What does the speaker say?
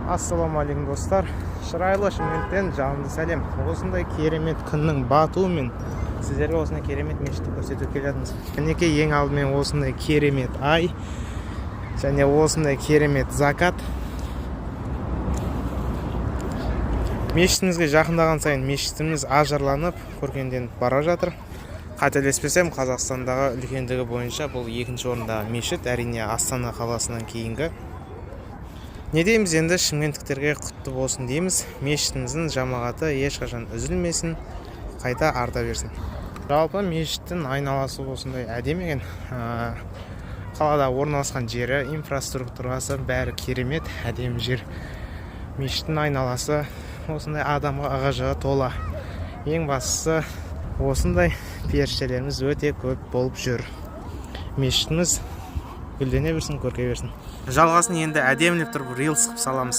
Ассалаумағалейкум, достар! Шырайлы Шымкенттен жалынды сәлем! Осындай керемет күннің батуымен сіздерге осындай керемет мешітті көрсетіп келатырмыз. Мінекей, ең алдымен осындай керемет ай және осындай керемет закат. Мешітімізге жақындаған сайын мешітіміз ажарланып, көркемденіп бара жатыр. Қателеспесем, Қазақстандағы үлкендігі бойынша бұл екінші орындағы мешіт, әрине, Астана қаласынан кейінгі. Не дейміз енді, шымкенттіктерге құтты болсын дейміз. Мешітіміздің жамағаты ешқашан үзілмесін, қайта арта берсін. Жалпы, мешіттің айналасы осындай әдемі екен. Қалада орналасқан жері, инфраструктурасы, бәрі керемет, әдемі жер. Мешіттің айналасы осындай адамға ығы жығы тола. Ең бастысы, осындай періштелеріміз өте көп болып жүр. Мешітіміз гүлдене берсін, көркейе берсін. Жалғасын енді әдемілеп тұрып рилс қылып саламыз.